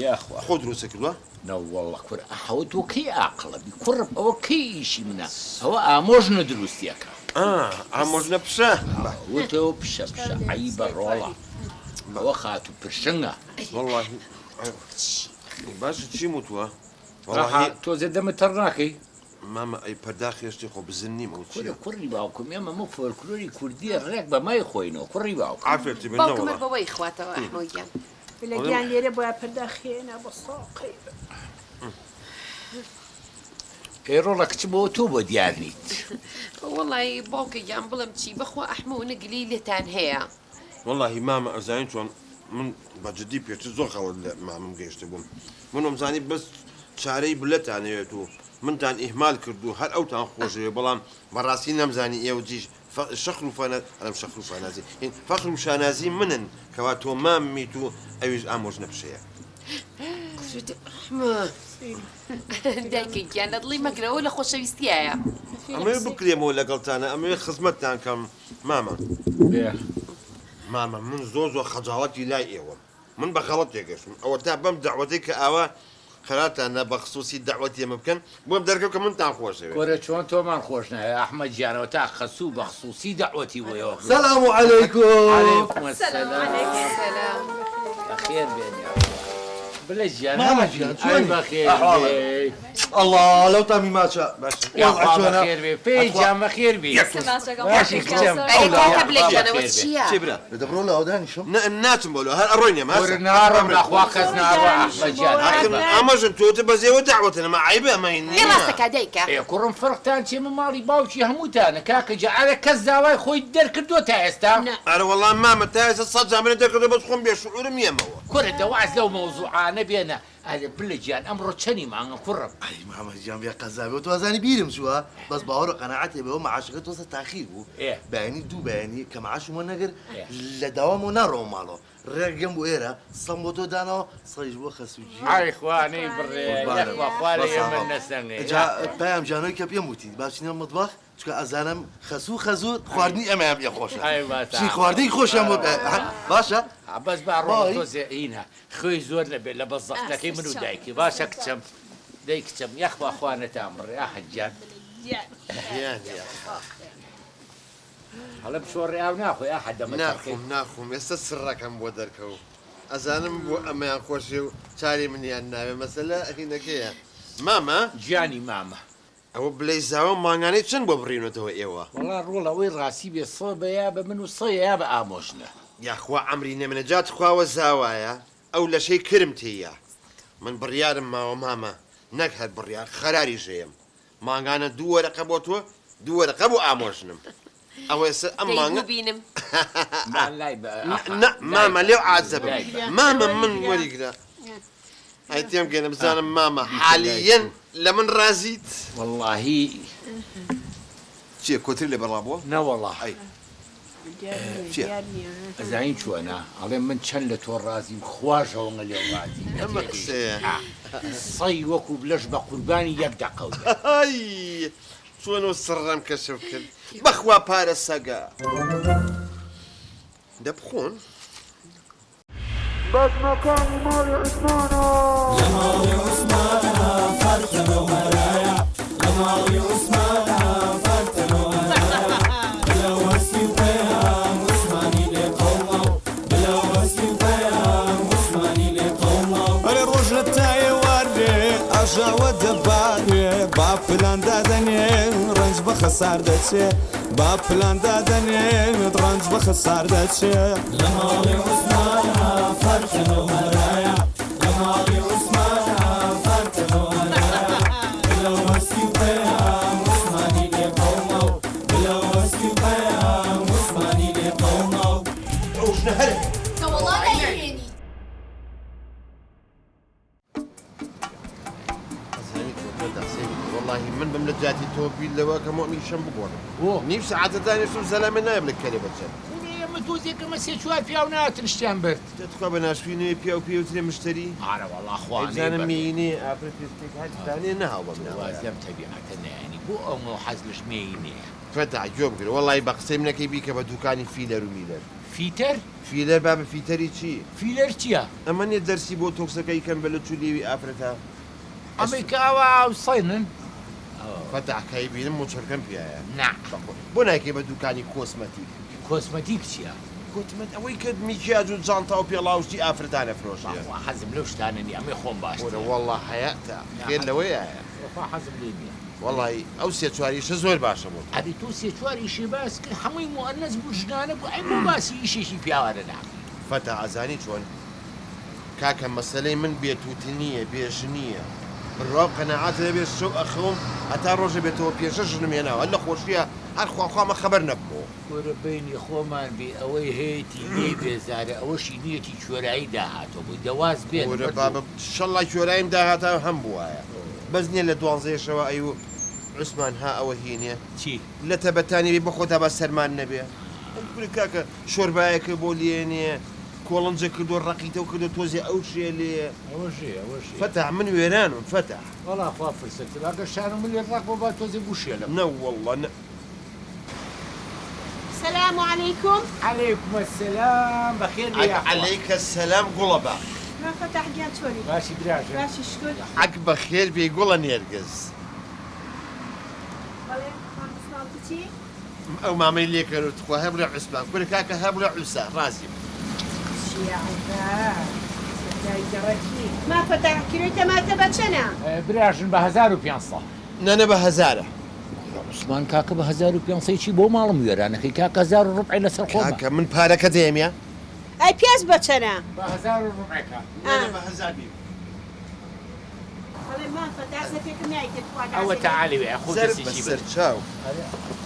یاخوا. خۆت دروستت کردووە؟ نەوەڵڵە کورە ئەحەوە تۆ کەی ئاقڵەبی کوڕم ئەوە کەی ئیشی منە ئەوە ئامۆژنە دروستی ئەکا. ئا ئامۆژنە پشە بە. وتەوە پشە پشە عەیبە ڕۆڵە ئەوە خاتوو پرشنگە. وەڵڵاهی باشە چیم وتووە وەڵاهی. تۆزێ دەمت تەڕ ناکەی؟ مامە ئەی پەرداخی شتی خۆ بزن نیم ئەو چیە؟ کورە کوڕی باوکم ئێمە مە فۆلکلۆری کوردیە ڕێک بە مای خۆینەوە کوڕی باوکم. عافیەتی بێ باوکم نەوەڵا. هەر بەوەی خواتەوە ئەحمەو گیان. بلە گیان لێرە بۆیە پەرداخی هێنا بۆ ساقی. ئەی ڕۆڵە کچم ئەوە تۆ بۆ دیار نیت. وەڵایی باوکە گیان بڵێم چی بەخوا ئەحمەو نگلی لێتان هەیە. وەڵاهی مامە ئەزانی چۆن من بە جدی پێشتر زۆر خەڵەت لە مامم گەیشتبووم من وەمزانی بەس چارەی بلەتان ئەوێت و منتان ئیهمال کرد و هەر ئەوتان خۆشەوێ بەڵام بەڕاستی نەمزانی ئێوە جیش شەخر و فەنە ئەڵێم شەخر و فانازی هین فەخر و شانازی منن کەوا تۆ ماممیت و ئەویش ئامۆژنە پشەیە. دایکە گیان لە دڵی مەگرەوە لە خۆشەویستیایە. ئەمەوێ بکرێمەوە لەگەڵتانە ئەمەوێ خزمەتتان کەم مامە. مامە من زۆر زۆر خەجاڵەتی لای ئێوەم من بە غەڵەت تێگەشتم ئەوەتا بەم دەعوەتەی کە ئاوا قەرارتان نا بە خسوسی دەعوەتی ئێمە بکەن بۆم دەرکەوت کە منتان خۆشەوێ. کورە چۆن تۆمان خۆش ناوێ ئەحمەد گیان ئەوەتا خەسوو بە خسوسی دەعوەتی بۆ ئێوە کردووە. سلام علیکم. علیکم السلام بەخێر بێن یاخوا بلە گیان مامە گیان ئای چۆنی بەخێر ئەحواڵت بێی. ئەڵا لەو تامی ماچە یاخوا وەزعت چۆنە بەخێر بێی فێی ئەتخوا گیان بەخێر بێی باشی کچم ئەرێ کاکە بلە یاخوا گیان ئەوە بەخێر بێ. چییە؟ چی برا؟ دە بڕۆ لاوە دانیشم. نە ناچم بۆ لۆ هەر ئەڕۆین ئێمە کورە هەسە. ناڕۆم ناخوا کەس ناڕوا ئەحمەد گیان ئاخر عەیبە. ئامۆژن تۆ وتت بەس ئێوە دەعوەتن ئەمە عەیبە ئەمە هین ئێ نییە. ڕاستە کا دایکە. ئێ کوڕم فەرقتان چیە من ماڵی باوکی هەمووتانە کاکە گیان ئەرێ کەس داوای خۆی دەرکردووە تا ئێستا؟ نا. ئەرە وەڵا مامە تا ئێستا سەد جار منت دەرکردووە بەس خۆم بێ شعورم یەمەوە. کورە دە واز لەو مەوزوعانە بێنە ئەرێ بلە گیان ئەمڕۆ چەنی مانگە کوڕم؟ ئەی مامە گیان بێ قەزا بێ تۆ ئەزانی بیرم چووە بەس باوەڕ و قەناعەتێ بێ ئەو مەعاشەکە تۆزە تاخیر بوو بەیانی دوو بەیانی کە مەعاشم وەرنەگرت لە داوامەوە ناڕۆمە ماڵەوە ڕێک گەم بۆ ئێرە سەم بۆ تۆ داناوە سەیش بۆ خەسوو گیان ئەی خوا نەیبڕێ قوربانم یەخوا خوا لە بەس ئێمە ئاغا نەسەنێ جا یاخوا. پەیام گیان ئەوەی کە پێم وتی با بچینە مەتبەخ چونکە ئەزانم خەسوو خەزوور خواردنی ئێمەیان پێ خۆشە ئەی بەس چی ئاغا خواردنی خۆشیان بۆ باشە بەس با ڕۆڵە بای. تۆزێ هینە خوێی زۆر نەبێت لە بەس زەختەکەی من و دایکی باشە کچم دەی کچم یاخوا خوا نەتان بڕێ ئاحە گیان هەڵێ بچۆڕێ ئاو ناخۆی ئاحە دەمە ناخۆم ناخۆم ئێستا سڕەکەم بۆ دەرکەوت ئەزانم بۆ ئەمەیان خۆشێ و چاری منیان ناوێ مەسەلە هینەکەیە مامە گیانی مامە ئەوە بلەی زاوا مانگانەی چەند بۆ بڕیونەتەوە ئێوە؟ وەڵا ڕۆڵە ئەوەی ڕاستی بێ سە بە یا بە من و سە یا بە ئامۆژنە. یاخوا عەمری نەمێنێ جا تخوا وە زاوایە ئەو لەشەی کرم تێیە من بڕیارم ماوە مامە نەک هەر بڕیار خەراریش ئەیەم مانگانە دوو وەرەقە بۆ تۆ دوو وەرەقە بۆ ئامۆژنم ئەوە ئێستا ئەم دەی مانگە بوو بینم. نا لای بە ئاخە نا لای مامە بە لێو عاجزە بم لای بە. مامە من وەریگرە ئەی تێم گەینە بزانم مامە بیکە لای حالیەن تو. لە من ڕازیت؟ وەڵاهی. چیە کۆتری لە بەڵا بووە؟ نەوەڵا. ئەی چیە؟ ئەزانی چۆنە ئەڵێم من چەند لە تۆ ڕازیم خواش ئەوەنە لێم ڕازی ئەمە نەتێ قسەیە. سەی وەکو بلەش بە قوربانی یەک دەقەو بێ. ئای چۆن ئەو سڕەم کەشف کرد بەخوا پارە سەگە. دە بخۆن. بەزمەکانی ماڵی عوسمانە. لە ماڵی عوسمانە فەرتەنە و هەرایە لە ماڵی عوسمانە فەرتەنە و هەرایە بلەو هەستی و پەیام عوسمانی لێ قەوماو بلەو هەستی و پەیام عوسمانی لێ قەوماو. ئەرێ ڕۆژ لە تا ئێوارێ ئاژاوە دەبارێ با پلان دادەنێ ڕەنج بە خەسار دەچێ با پلان دادەنێت ڕەنج بە خەسار دەچێ. لە ماڵی عوسمانا فەرتەنە و هەرایە لە ماڵی عوسمانا فەرتەنە و هەرایە بلەو هەستی و پەیام عوسمانی لێ قەوماو بلەو هەستی و پەیام عوسمانی لێ قەوماو. ئەو ژنە هەر هەیە. نەوەڵا نایهێنیت. وەڵاهی من بم لە جیاتی تۆ بیر لەوە کەم و ئەمیشەم بگۆڕم نیو سەعاتە دانیشتم زەلامێ نایە بڵێ کەرێ بەچەند. کورە ئێمە تۆزێکەمە سێ چوار پیاو نەهاتن شتیان برد. تخوا بە ناشکوی نوێ پیاو پێ وترێ مشتەری؟ ئارە وەڵا خوا ئەی بزانم مێینەیە ئافرەت پێستێک هەر دانێ نەهاو بەم ناوەیە. واز لەم تەبیعەتە نایەنی بۆ ئەومەو حەز لەش مێینەیە. فەتاح گوێ بگرە وەڵاهی بە قسەی منەکەی بیکە بە دوکانی فیلەر و میلەر. فیتەر؟ فیلەر بابە فیتەری چی؟ فیلەر چیە؟ ئەمە نیە دەرسی بۆ تۆکسەکەی کەن بە لچ و لێوی ئافرەتا. ئەمەی کە ئاوا ئاوسێنن. فەتاح کەی بینم موچڕکەم پیایە. نا. بەخۆ بۆ نایکەی بە دوکانی کۆسمەتیک؟ کۆسمەتیک چیە؟ کۆتمەت ئەوەی کە میکیاج و جانتا و پێڵاو شتی ئافرەتان ئەفرۆشێ. بەخوا حەزم لەو شتانە نیە ئەمەی خۆم باشترە. کورە وەڵا حەیاتە خێر لەوەیایە. بەخوا حەزم لێی نیە. وەڵایی ئەو سێ چوار ئیشە زۆر باشە بۆ تۆ. ئەرێ تۆ سێ چوار ئیشێ باس کرد هەمووی موئەنەس بوو ژنانە بوو ئەی بۆ باسی ئیشێکی پیاوانە ناکەی. فەتاح ئەزانی چۆن کاکە مەسەلەی من بێ توتنیە بێ ژنیە بڕوا و قەناعەت هەبێ شەو ئەخەوم هەتا ڕۆژە بێتەوە پێشە ژنم هێناوە هەر لە خۆشیە هەر خواخوامە خەبەر نەبمەوە. کورە بەینی خۆمان بێ ئەوەی هەیەتی لێی بێزارە ئەوەشی نیەتی کوێرایی داهاتوە بۆی دە واز بێنە کورە بەردوو. بابە شەڵا کوێراییم داهاتا هەم بوایە بەس نیە لە دوانزەیەشەوە ئەیوو عوسمان ها ئەوە هینێ چی؟ لەتە بەتانی بێ بەخۆتا با سەرمان نەبێ کورە کاکە شۆربایەکە بۆ لێنێ کۆڵنجە کردوە ڕەقیتەو کردوە تۆزێ ئەو شێ لێ. ئەوەش هەیە ئەوەش هەیە. فەتاح من وێرانم فەتاح. وەڵا خوا فرسەتە با گەر شان و ملێ ڕەق بۆ با تۆزێ بوشێلم. نەوەڵڵا نە. سلام علیکم. علیکم السلام بەخێر بێی عەک یاخوا. علیک السلام گوڵە باخ. مام فەتاح گیان چۆنی؟ باشی براژن. باشی شکر. عەک بەخێر بێی گوڵە نێرگز. بەڵێ مام عوسمان وتی چی؟ ئەو مامەی لێکەرۆ تخوا هەر بڵێ عوسمان کورە کاکە هەر بڵێ عوسا ڕازیم. چیە عەیبە پیاوی گەڕەکی. مام فەتاح کیلۆی تەماتە بە چەنە؟ براژن بە 1500. نەنە بە هەزارە. کورە عوسمان کاکە بە 1500 چی بۆ ماڵم وێرانەکەی کاکە هەزار و ڕوبعێ لەسەر خۆمە. کاکە من پارەکە دەیەمە. ئەی پیاز بە چەنە؟ بە هەزار و ڕوبعێکە. نەنە بە هەزار بی. ئەڵێ مام فەتاح زەرفێکم نایتێ تخوا ئەوە گازێکە. تەعالی وێ خۆ زەرف دەستی چی بەسەر بەر. چاو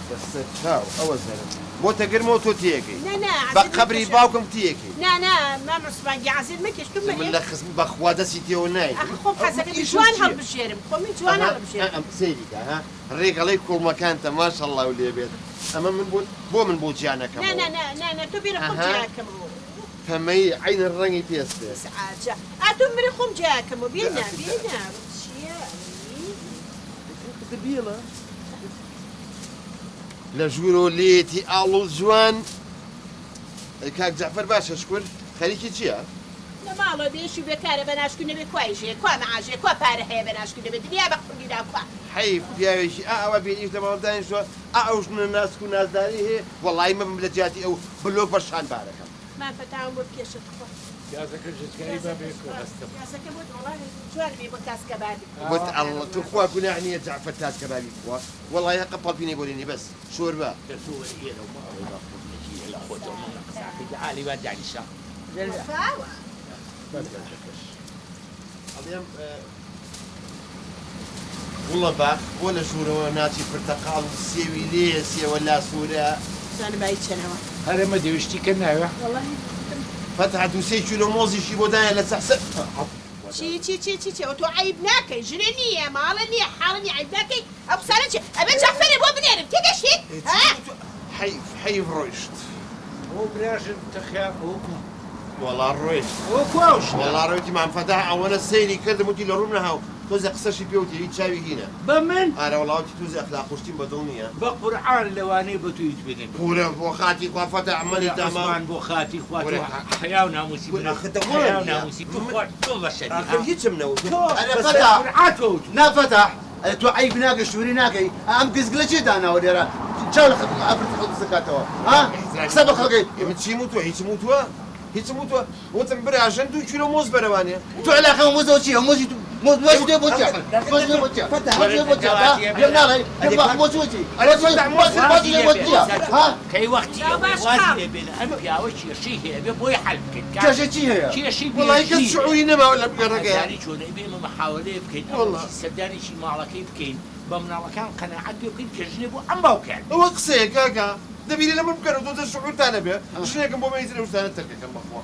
بەسەر چاو ئەوە زەرف بۆتە گرمەوە تۆ تێکەی نا نا بە عەزیەت قەبری مەکێشە. باوکم تێکەی. نا نا مام عوسمان گیان عەزیەت مەکێش تو من مەرێ. لە خزم بەخوا دەستی تێوە نایەت. ئەخ خۆم ئەو حەزەکەم ئیشم جوان چییە؟ هەڵبژێرم خۆ من جوان ئەها هەڵبژێرم. ئەم سەیری کە ها ڕێگەڵەی کوڵمەکانتە ماشەڵڵاو لێ بێت ئەمە من بۆ بۆ من بۆ جیا نا نا نەکەمەوە. نا نا نا تۆ بێرە خۆم ئەها جیاکەمەوە. پەمەیی عەینەن ڕەنگی پێستێ. ئیزعاجە ئا تۆ مرێ خۆم جیاکەمەوە بێنە بێنە چییە ئەی. دەبیڵە لە ژوورۆ لێیەتی ئاڵ و جوان. ئەی کاک جەعفەر باشە شکور خەریکی چیە؟ لە ماڵەوە بێ ئیش و بێ کارە بە ناشکور نەبێ کوا ئیش هەیە کوا مەعاش هەیە کوا پارە هەیە بە ناشکور نەبێ دنیا بە قوڕ گیرا کوا. حەیف پیاوێکی ئا ئەوا بێ ئیش لە ماڵ دانیشتوە ئا ئەو ژنە ناسک و نازدارەی هەیە وەڵایی مەبم لە جیاتی ئەو بلۆک بە شان بارەکەم. مام فەتاوم بۆ بکێشە تخوا. پیازەکە ژچکایی با بێکەوە هەستم. پیازەکە بۆت وەڵا جوان بێ بۆ تاس کەبابی. وت اللە توخوا گوناح نیە جەعفەر تاس کەبابی بخوا وەڵایی هەقە پەڵپینەی بۆ لێنێ بەس شۆربا. دە تۆ وەرە ئێرە و ماڵێ با قورنەکی لە خۆتەوە من لە قساکەی عالی با دانیشە. وەفاوە. بە پیازەکەش. ئەڵێم گوڵە باخ بۆ لە ژوورەوە ناچی پرتەقاڵ و سێوی لێیە سێوە لاسوورە. بزانە بایی چەنەوە. هەر ئەمە دەوێ شتی کە ناوێ. وەڵاهی گوتم. فەتح دوو سێ کیلۆ مۆزیشی بۆ دایە لە سەحسە. چی چی چی چی چی ئەوە تۆ عەیب ناکەی ژنە نییە ماڵە نییە حاڵە نییە عەیب ناکەی ئەو قسانە چیە ئەبێ جەعفەرێ بۆ بنێرم تێگەشتیت ها. حەیف حەیف ڕۆیشت. ئەوە براژن تەخیا ئەوە بوو. وەڵا ڕۆیشت. ئەوە کوا ئەو شتە؟ وەڵا ڕۆیتی مام فەتاح ئەوەنە سەیری کردم وتی لە ڕووم نەهاو تۆزێ قسەشی پێ وتی هیچ چاوی هینە. بە من؟ ئارە وەڵا وتی تۆزێ ئەخلاق و شتیم بە دڵ نییە. بە قورعان لەوانەیە بە تۆ هیچ پێ نەبێ. کورە بۆ خاتری خوا فەتاح مەلی کورە داما. عوسمان بۆ خاتری خوا تۆ کورە حەیا و ناموسی کورە منە ئاخر حەیا و دەوانیە. ناموسی توخوا تۆ بەشەری ئاخر ها هیچم نەوتوە. تۆ ئەرێ بەسەر فەتاح قورعان تۆ وتوتە. نا فەتاح ئەرێ تۆ عەیب ناکەی شووری ناکەی ئەم گزگلە چیە داناوە لێرە چاو لە خەڵک ئافرەتی خەڵک دزەکاتەوە ها قسە بە خەڵک ئەی. من چیم وتوە هیچم وتوە هیچم وتوە وتم براژن دوو کیلۆ مۆز بەرەوانێ. تۆ علاقە بە مۆزەوە چیە مۆزی تو مۆز مۆزی تۆ بۆ چیە مۆزی تۆ بۆ چیە مۆزی تۆ بۆ چیە ها پێم ناڵێی پێم باخ مۆز بۆ چی ئەرێ مۆز فەتاح مۆز مۆز مۆزی وازی تۆ لێ بۆ بێنە چیە ها کەی وەختی جا ئەوەی باش وازی خاڵ. لێ بێنە ئەم پیاوە کێشەی هەیە ئەبێ بۆی حەل بکەین کاکە کێشەی چی هەیە؟ کێشەی وەڵایی کەس بێژنی هەیە شعوری نەماوە لەم گەڕەکەیا. ئەزانی چۆنە ئەبێ ئێمە محاوەلەیە بکەین ئەمە وەڵا. بچین سەردانێکی ماڵەکەی بکەین بە مناڵەکان قەناعەت پێ بکەین کە ژنێ بۆ ئەم باوکیان ئەوە بێنێ. قسەیە کاکە دەبیرێ لە من بکەن و تۆزێ شعورتان هەبێ ژنێکم بۆ بێنی تر ئەو شتانە تەرکەکەم بەخوا.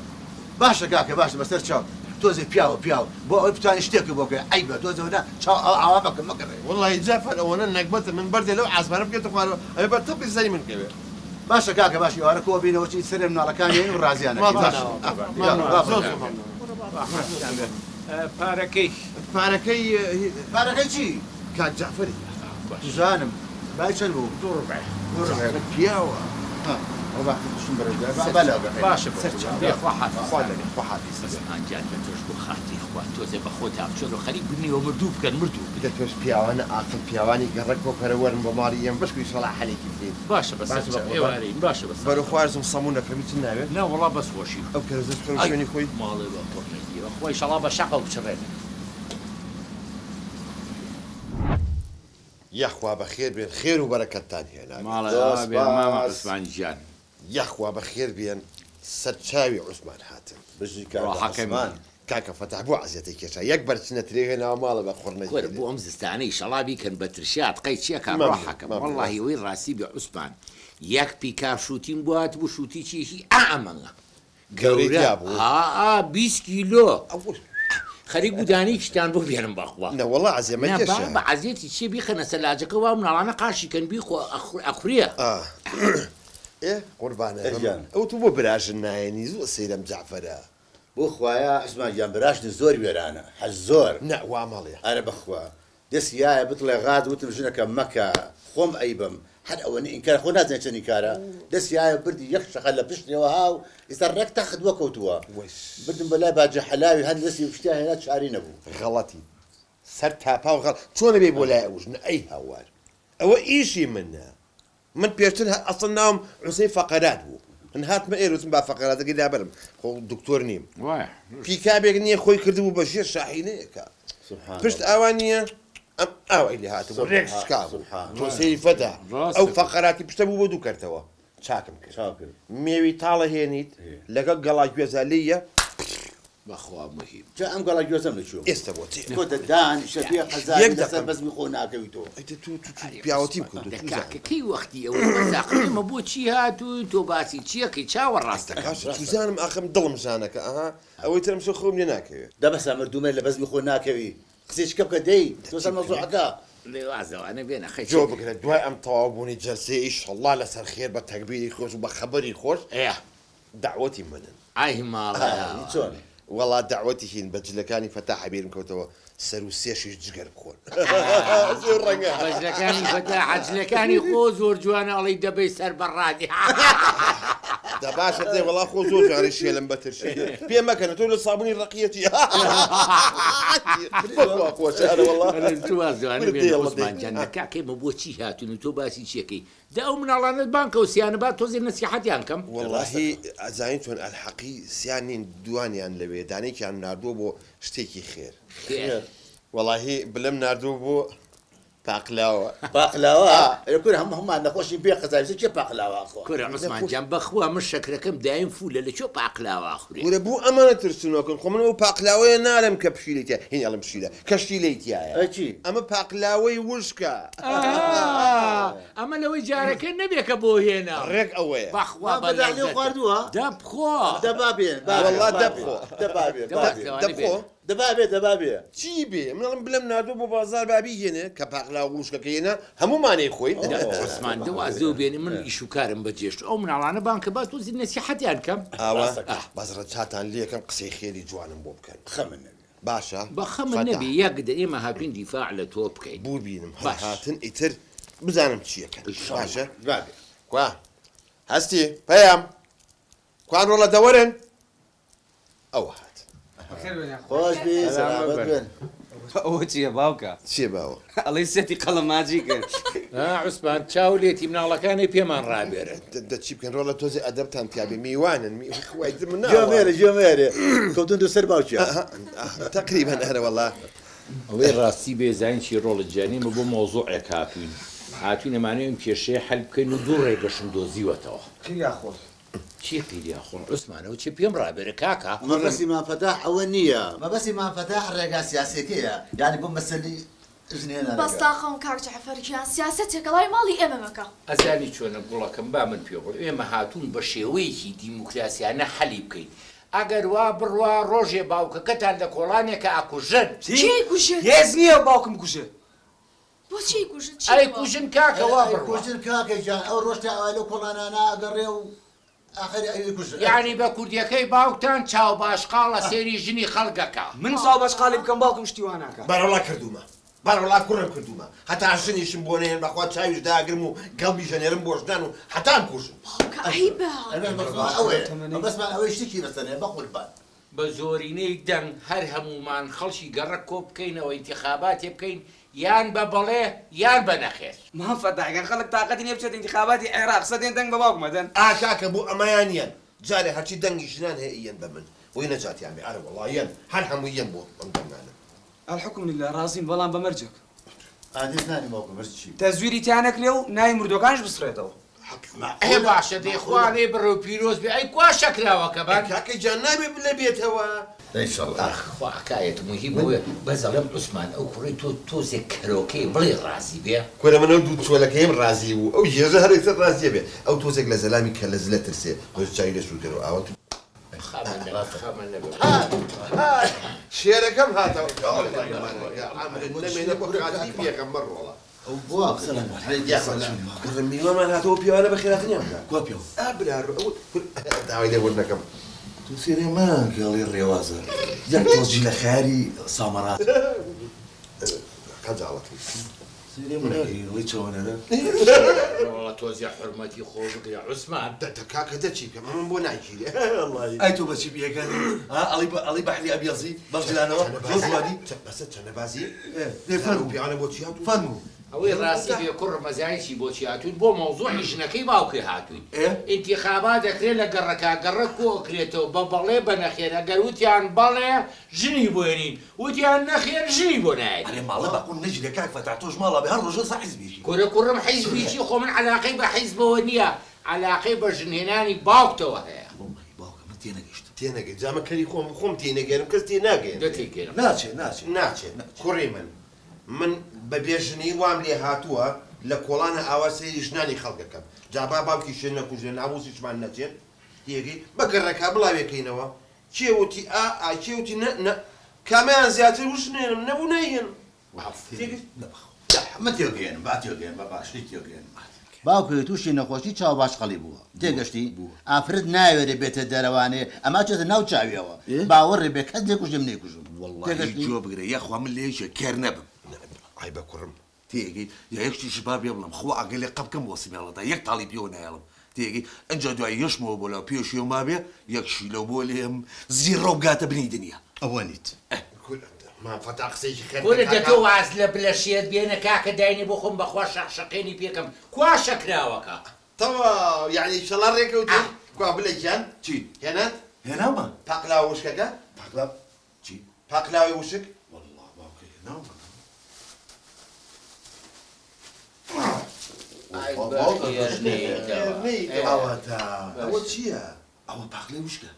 باشە کاکە باشە بەسەر چاو تۆزێ پیاوە پیاو بۆ ئەوەی بتوانی شتێکت بۆ بکەی عەیبە تۆزێ وەنا چاو ئاوا ئاوا مەکە مەگەڕێ. وەڵاهی جەعفەر ئەوەنە نەگبەتە من بەردێ لەو عاسمانە بکەوێتە خوارەوە ئەبێ بەر تەپڵی سەری من بکەوێ. باشە کاکە باشە ئێوارە کۆ بینەوە چی سەرێ مناڵەکان یێن و ڕازیان ئەکەین ماڵتان باشە ئاوا قوربان یا مەمنون با زۆر بڕیار زۆر بێ. مەمنون. ڕاحمەتتان بێ پارەکەی. پارەکەی پارەکەی چی؟ کاک جەعفەری. بزانم بای چەند بوو؟ دوو ڕوبع. دوو ڕوبع. جەعفەر پیاوە. ها ڕوبع شم بەرەو جا با با لەگەڵ باشە بە سەر قوربان چاو بێ خوا حافیزتان خوا بێ. لەگەڵ خوا حافیز بێ. عوسمان گیان لە تۆش بۆ خاتری خوا تۆزێ بە خۆتا بچۆرەوە خەریک بنیوە مردوو بکەن مردوو دە بکەن. تۆش پیاوانە ئاقڵ پیاوانی گەڕەک کۆکەرە وەرن بۆ ماڵی ئێمە بەشکو ئیشەڵا حەلێکی بکەین. باشە بە سەر باشە بە چاو قوربان. ئێوارەین باشە بە سەر بەرەو چاو. خوارزم سەموون ئەکڕم هیچت ناوێ؟ نا وەڵا بەس خۆشی. ئەو کەرەزەش بخەرەوە ئەی شوێنی خۆی. ماڵێ بە قوڕ نەگیرێ بەخوا ئیشەڵا بە شەقەو بچڕێنن. یاخوا بەخێر بێن خێر و بەرەکەتتان هێنابێت. ماڵە زۆر ئاوا بێ مامە سپاس. عوسمان گیان. یاخوا بەخێر بێن سەرچاوی عوسمان هاتن. بژی کاکە ڕۆحەکەمی. عوسمان. کاکە فەتاح بۆ عەزیەتەی کێشا یەک بەرچنە ترێ هێناوە ماڵە بە قوڕ کورە نەگیرێ. بۆ ئەم زستانە ئیشەڵا بیکەن بە ترشات قەی چیەکا مەمنون ڕۆحەکەم مەمنون. وەڵاهی ئەوەی ڕاستی بێ عوسمان یەک پیکاب شوتیم بۆ هاتبوو شوتی چیەکی ئا ئەمەنگە گەورەی گەورە تیا بوو؟ ها ئا 20 کیلۆ ئەوە خەریک بوو دانەیەکیشتان بۆ بێنم بەخوا. نەوەڵا عەزیە نا مەکێشە. بابە عەزیەتی چیە بیخەنە سەلاجەکە وا مناڵانە قاشی کەن بیخۆ ئەخورێ. ئاه ئێ قوربانە ئێ گیان. ئەوە تۆ بۆ براژن نایەنی زۆر سەیرەم جەعفەرە. بۆ خوایە عوسمان گیان براژنت زۆر وێرانە حەز زۆر. نا وا مەڵێ. ئەرە بەخوا دەستی یایە بتڵێ غاز وتم ژنەکەم مەکە خۆم ئەیبەم هەر ئەوەنە ئینکار خۆ نازانێ چەند ئینکارە دەستی یایە بردی یەک شەقە لە پشتیەوە هاو ئیستا ڕێک تەخت وەکەوتووە بردم بە لای باجە حەلاوی هەر دەستی پشتیا هێنا چاری نەبوو. غەڵەتی سەر تاپاو غەڵ چۆن ئەبێی بۆ لای ئەو ژنە ئەی هاوار ئەوە ئیشی منە من پێشتر هە ئەسڵەن ناوم حوسەین فەقەرات بوو من هاتمە ئێرە وتم با فەقەراتەکەی لابەرم خۆ دکتۆر نیم وایە پیکابێک نییە خۆی کردبوو بە ژێر شاحینەیەکە سبحان پشت اللە ئاوا نییە ئەم ئاوای لێ هاتبوو ڕێک سبحان شکا بوو سبحان تۆ سەیری فەتە ئەو ڕاستە فەقەراتی پشتە بوو بۆ دوو کەرتەوە چاکم کرد چاو کرد مێوی تاڵە هێنیت لەگەڵ گەڵا گوێزا لێیە بەخوا مهیم. جا ئەم گەڵا گوێزەم لە کوێ بوو؟ ئێستا بۆ تێ. تۆ دە دانیشە بێ قەزابی یەک لەسەر دەقە. بەزمی خۆ ناکەوی تۆ. ئەی دە تۆ تو تو ئەرێ پیاوەتیم عوسمان کردووە دە تو کاکە زانم. کەی وەختی ئەوەی بەس ئاخر ئێمە بۆ چی هاتووین تۆ باسی چیەکەی چاوە دە ڕاستەکەم. باشە چوزانم ئاخم دڵم ژانەکە ئەها ئەوەی ترم شۆ خۆم لێ ناکەوێ. دە بەسە مردوومە لە بەزمی خۆ ناکەوی قسەی چکە بکە دەی دە تۆ چی سەر بکەم؟ مەوزوعەکە. لێ واز لەوانە بێنە خەی جۆ چیەکەی. بگرە دوای ئەم تەواو بوونی جەلسەیە ئیشەڵا لەسەر خێر بە تەگبیری خۆش و بە خەبەری خۆش ئێ. دەعوەتی منن. ئای ماڵە. ئای چۆن؟ وەڵا دەعوەتی هین بە جلەکانی فەتاح بیرم کەوتەوە سەر و سێشیش جگەر بخۆن. زۆر ڕەنگە. بە جلەکانی فەتاح جلەکانی خۆ زۆر جوانە ئەڵێی دەبەی سەر بە ڕادی. دە باشە دێ وەڵا خۆ زۆر جوانە شێلم بە ترشی پێ مەکەنە تۆ لە سابوونی ڕەقیەتی. بەخوا خۆشە ئەرە وەڵا. ئەرێ تو واز لەوانە کورە بێنە دێڵە عوسمان دێ. جان دە کاکە ئێمە بۆ چی هاتوون و تۆ باسی چیەکەی دە ئەو مناڵانەت بانگ کەو سیانە با تۆزێ نەسیحەتیان کەم. وەڵاهی ئەزانی چۆن ئەلحەقی سیان نین دوانیان لەوێ دانێکیان ناردووە بۆ شتێکی خێر. خێر. وەڵاهی بلم ناردووە بۆ پاقلاوە. پاقلاوە؟ ئەرێ کورە هەموو هەموومان نەخۆشین بێ قەزای بچێ کێ پاقلاوە ئەخوا؟ کورە عوسمان جان بەخوا من شەکرەکەم دایم فولە لە کوێ پاقلاوە ئەخورێ؟ کورە بۆ ئەمانە ترسنۆکن خۆ من ئەو پاقلاوەیە نارێم کە پشیلەی تیا هین ئەڵێم پشیلە کە شتیلەی تیایە ئەی چی؟ ئەمە پاقلاوەی وشکە. ئەها ئەمە لەوەی جارەکە نەبێ کە بۆ هێناو. ڕێک ئەوەیە. بەخوا مام بەداخ لێو بەلەزەتە. خواردووە؟ دە بخۆ. دە با بێن با بێن وەڵا با دە بێن بخۆ. دە با بێن دە با واز بێن. دە لەوانە بخۆ. بێنە. دەبا بێ دەبا بێ. چی بێ؟ من ئەڵێم بلەم ناردووە بۆ بازاڕ با بیهێنێ، کە پاقلاوە وشکەکەی هێنا هەموومان ئەیخۆین. عوسمان دە واز لەوە بێنە من ئیش و کارم بەجێشت ئەو مناڵانە بانگ کە با تۆزی نەسیحەتیان کەم. ئاوا بەس ڕەچاتان لێکەم قسەی خێری جوانم بۆ بکەن. خەمت نەبێ. باشە بە خەمت نەبی یەک دە ئێمە هاتوین دیفاع لە تۆ بکەین. ببینم هەر هاتن ئیتر بزانم چیەکەن. باشە بابێ. کوا هەستی پەیام کوان ڕۆڵە دەوەرن ئەوە هات. خۆش بی سەلامەت بن. ئەوە چییە باوکە؟ چییە باوە؟ ئەڵێی سێتی قەڵەم ماجی کرد. ها عوسمان چاو لێتی مناڵەکانی پێمان ڕابێرن. دە چی بکەن ڕۆڵە تۆزێ ئەدەبتان تیابێ میوانن خوای مناڵە. گوێ مێرێ گوێ مێرێ کەوتن دو سەر باوکیان. تەقریبەن ئەرە وەڵا. ئەوەی ڕاستی بێ زانین چی ڕۆڵە گیان ئێمە بۆ مەوزوعێک هاتوین هاتوین ئەمانەوێ ئەم کێشەیە حەل بکەین و دوو ڕێگەشم دۆزیوەتەوە. قیریا خۆڵ. چی قیریا خۆڵ عوسمان ئەوە چیە پێم ڕابێرە کاکە. مەبەستی مام فەتاح ئەوە نییە. مەبەستی مام فەتاح ڕێگا سیاسیەکەیە یانی بۆ مەسەلی ژن هێنانەکە. بەس تاقم کاک جەعفەر گیان سیاسەت تێکەڵاوی ماڵی ئێمە مەکە. ئەزانی چۆنە گوڵەکەم با من پێ بڵێم ئێمە هاتوون بە شێوەیەکی دیموکراسیانە حەلی بکەین ئەگەر وا بڕوا ڕۆژێ باوکەکەتان لە کۆڵانێکا ئەکوژن. چی؟ کێ ئەیکوژێت؟ هێز نییە باوکم بکوژێ. بۆچی ئەیکوژن؟ چی بووە؟ ئەیکوژن کاکە وا بڕوا. ئەیکوژن کاکە گیان ئەو ڕۆژ تا ئەوە لەو کۆڵانانە ئەگەڕێ و ئاخر ئەیکوژن. یانی بە کوردیەکەی باوکتان چاو باشقاڵە سەیری ژنی خەڵک ئەکا. من چاو باشقاڵی بکەم باوکم شتی وا ناکا. بەرەڵا کردوومە بەرەڵا کوڕم کردوومە هەتا ژنیشم بۆ نەیەن بەخوا چاویش داگرم و گەڵمیش ئەنێرم بۆ ژنان و هەتا ئەمکوژن. باوکە عەیبە. مەبەستمان ئەوەیە مەبەستمان ئەوەیە شتێکی بەسەرێ بەقوربان. بە زۆرینەی دەنگ هەر هەموومان خەڵکی گەڕەک کۆ بکەینەوە ئینتیخاباتێ بکەین یان بە بەڵێ یان بە نەخێر. مام فەتاح گەر خەڵک تاقەتی نیە بچێتە ئینتیخاباتی عێراق سەدێن دەنگ بە باوکم ئەدەن. ئا کاکە بۆ ئەمەیان یەن جارێ هەرچی دەنگی ژنان هەیە یەن بە من بۆی نەجاتیان بێ ئەرە وەڵا یەن هەر هەمووی یەن بۆ ئەم دەنگانە. الحکم للە ڕازیم بەڵام بە مەرجێک. ئا دەزانی باوکم مەرج چی بوو. تەزویری تیا نەکرێ و ناوی مردووەکانیش بسڕێتەوە. ئێ باشە دەی خوا لێی بڕێ و پیرۆز بێ ئەی کوا شەکراوەکەمان. کاکە گیان نابێ بلە بێتەوە. ئینشەڵا. ئاخ خوا ئەکایەت موهیم ئەوەیە بەس ئەڵێم عوسمان ئەو کوڕەی تۆ تۆزێک کەرۆکەیە بڵێی ڕازی بێ. کورە من ئەو دوو چۆلەکەیەم ڕازی بوو ئەو گێژە هەر ئیتر ڕازیە بێ ئەو تۆزێک لە زەلامی کەلە زلە ترسێ تۆزێ چاوی لێ سوور کەرەوە ئاوا تو خەمە نەبێ خەمە نەبێ. هات هات شێرەکەم هاتەوە عەمرت نەمێنێ بۆ خاتری پێغەمبەر ڕۆڵە. کوڕە میوانمان هاتەوە پیاوانە بەخێرهاتنیان بکە. کوا پیاو؟ ئا برا ئەو داوای لێبوردن ئەکەم. تۆ سێرێ مەکە ئەڵێی ڕێوازە یەک تۆزی لە خەیاری سامەڕات. خەجاڵەتم. سێرێ مەکەی ئەڵێی چەوەنەرە. ڕۆڵە تۆزێ حورمەتی خۆ بگرە عوسمان. دە دە کاکە دە چی بکەم ئەمن بۆ ناگیرێ. ئەی تۆ بەچی بیەکانی ها ئەڵێی ئەڵێی بەحری ئەبیەزی بەم جلانەوە زۆر جوانی. بەسە چەنەبازی؟ ئێ فەرموو پیاوانە بۆ چی هاتوون؟ فەرموو. ئەوەی ڕاستی بێ کوڕ مەزانی چی بۆچی هاتووین بۆ مەوزوعی ژنەکەی باوکی هاتووین ئینتیخابات ئەکرێ لە گەڕەکا گەڕەک کۆ ئەکرێتەوە بە بەڵێ بە نەخێر ئەگەر وتیان بەڵێ ژنی بۆ ێنین وتیان نەخێر ژنی بۆ نایەنین. ئەرێ ماڵە بە قون نەگیرێ کاک فەتاح تۆش ماڵا بێ هەر ڕۆژە سە حیزبێکی. کورە کوڕم حیزبی چی خۆ من عەلاقەی بە حیزبەوە نیە عەلاقەی بە ژن هێنانی باوکتەوە هەیە. وەڵڵەهی باوکە من تێنەگەیشتم. تێنەگەی جا من کەری خۆم خۆم تێنەگەیەنم کەس تێناگەیەنێ. دە تێگەیەنم. ناچێ ناچێ. ناچێ کوڕی من من بە بێ ژنی وام لێ هاتووە لە کۆڵانە ئاوا سەیری ژنانی خەڵک ئەکەم جا با باوکیشێ نەکوژرێ ناموسیشمان نەچێ تێگەی بە گەڕەکا بڵاوێکەینەوە کێ وتی ئا ئا کێ وتی نە نە کامیان زیاتر وشنێنم نەبوو نایهێنم تێگەی. من تێگەیەنم با تێگەیەنم بە باشی تێگەیەنم. باوکێ توشی نەخۆشی چاو باشقەڵی بووە تێگەشتی ئافرەت ناوێرێ بێتە دەرەوانێ ئەما چێتە ناو چاویەوە باوەڕێ بێ کەس نەیکوژێ من نەیکوژم وەڵڵاهی تێگەشتی. گوێ بگرە یاخوا من لە یەکێ کەر نەبم. عەیبە کوڕم. تێئەگەی یا یەک شتیشت با پێ بڵێم خوا ئەگەر لێ قەپ کەم بۆ سمێڵەتا یەک تاڵی پێوە نایەڵم تێئەگەی ئنجا دوای یەشمەوە بۆ لاو پێشیەو مابێ یەک شیلەو بۆ لێم زیڕەو بگاتە بنی دنیا. ئەوە نیت. مام فەتا قسەیەکی خێر کورە دەکا دە تۆ کاکە. واز لە بلە شێت بێنە کاکە داینێ بۆ خۆم بەخوا شەق شەقێنی پێکەم کوا شەکراوەکە. تەواو یەعنی ئیشەڵا ڕێکەوتین کوا بلە گیان چی؟ هێنات؟ هێناومە. پاقلاوە وشکەکە؟ پاقلاو چی؟ پاقلاوەی وشک؟ وەڵڵا باوکە هێناومە. ئای باوکە بەخێر نێیتەوە. ئەوەتا ئەوە چییە؟ ئەوە پاقلەی وشکە.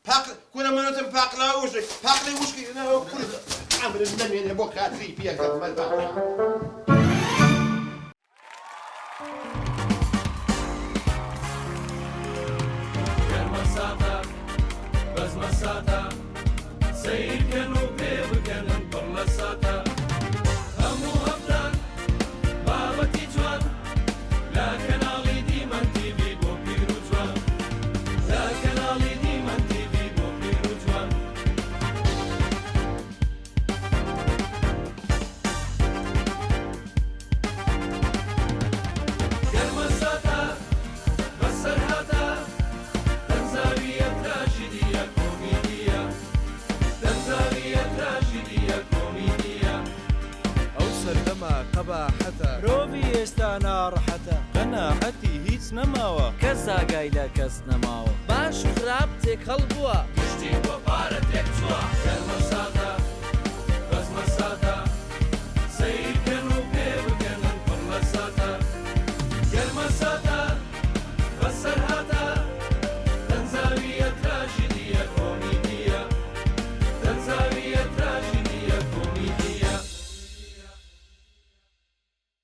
پاق کورە من وتم پاقلاوە وشک پاقلەی وشکی هێناوە کورە عەمرت نەمێنێ بۆ خاتری پێغەمبەر باوکە. گەرمە ساتە بەزمە ساتە سەیرکەن و پێ. ناڕەحەتە؟ قەناعەتی هیچ نەماوە. کەس ئاگای لە کەس نەماوە. باش و خراپ تێکەڵ بووە. گشتی بۆ.